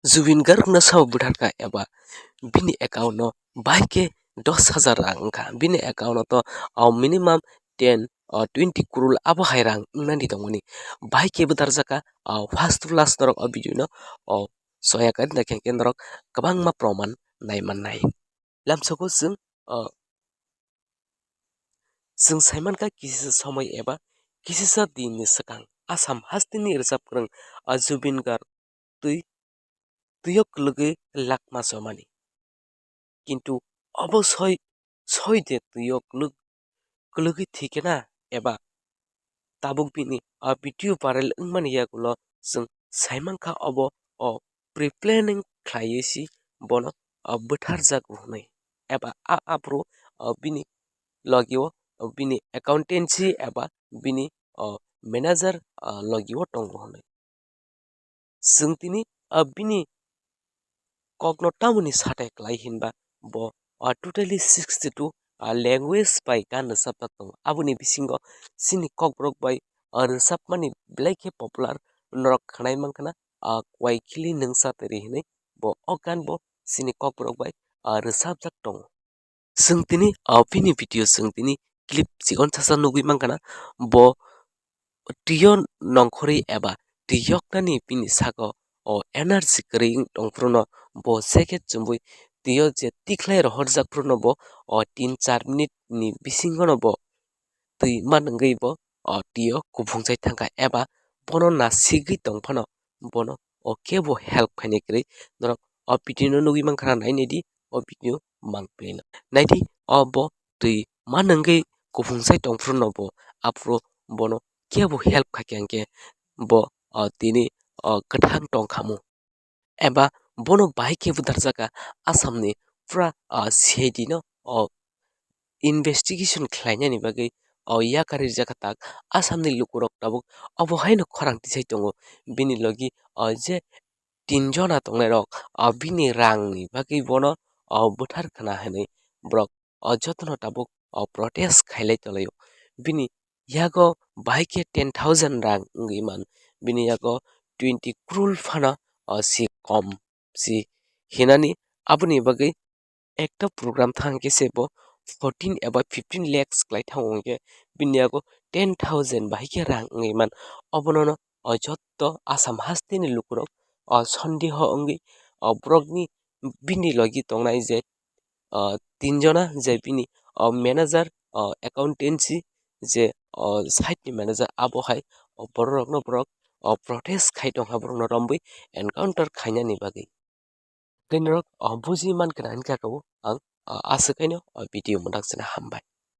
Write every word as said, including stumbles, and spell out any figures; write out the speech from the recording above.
Zubeen Garg no sabo bwtharkha eba bini account no bahai khe dos hajar rang wngkha, bini account no to, o, minimum ten, o, twenty crore abo hai rang wngnani tongmani. Bahai khe bwtharjakha, o, first to last norok o video no, o, soya kari naikhe norok kwbangma proman naimannai. Lamsoko chwng, o, chwng saimankha kisisa somoi eba kisisa dinni swkang Assam hasteni rwchapkwrwng, o, Zubeen Garg twi, twio kwlwgwi lakma chomani. Kintu obo soi, soi de twio kwlwg-, kwlwgwi thwikhe na eba tabuk bini, o, video viral wngmani yagulo chwng saimankha obo, o, pre-planning khlaiwi si bono, o, bwtharjago hwnwi. Eba a aphuru, o, bini logio, o, bini accountancy eba bini, o, manager, o, logio tongo hwnwi. Chwng tini, o, bini kokno tamoni satai klai hinba bo, o, totally sixty two, o, language bai gan rwchapjak tongo. Aboni bisingo chini kokborok bai, o, rwchapmani belai khe popular norok khwnai mankha na, o, Kwaikhili Nwngsa Tiri hinwi bo o gan bo chini kokborok bai, o, rwchapjak tongo. Chwng tini, o, bini video chwng tini clip chikon sasa nugwi mankha na, bo twio nongkhorwi eba twi yoknani bini sago, o, energy kwrwi wng tongphruno bo jacket chumui twio je tikhlai rohorjak phruno bo, o, tin char minute ni bisingono bo twi man wngwi bo, o, twio kuphungjai thangkha eba bono nasigwi tongphano bono o kebo help khainai kwrwi. Norok o video no nugwi mankha na, nainai di o video mang play no. Naidi o bo twi man wngwi kuphungjai tongphruno bo aphuru bono kebo help khaikha hwnkhe bo, o, tini, o, kwthang tongkhamu. Eba bono bahai khe bwtharjakha Assamni pura, ah, C I D no, o, investigation khlainani bagwi, o, yakarwi rijak tak Assamni lukurok tabuk obo haino khorang tisai tongo. Bini logi, o, je tin jona tongnairok, o, bini rangni bagwi bono, o, bwthar khna hwnwi borok o jotono tabuk o protest khailai tonglaio. Bini yago bahai khe ten thousand rang wngwi man, bini yago twenty crore phano o si kom si hinani. Aboni bagwi ekta program thang khe se bo fourteen eba fifteen lakhs kwlai thango, hwnkhe bini yago ten thousand bahai khe rang wngwi man. Obono no o jotto Assam hasteni lukurok o sondeho wngwi o borokni bini logi tongnai je, o, tin jona je bini, o, manager, o, accountancy je, o, side ni manager abo hai, o, borok rokno borok, o, protest khai tongkha borokno romwi encounter khainani bagwi. Tei norok, o, buji mankha na hinkhe ang, o, aswk haino, o, video mwnak sina hambai.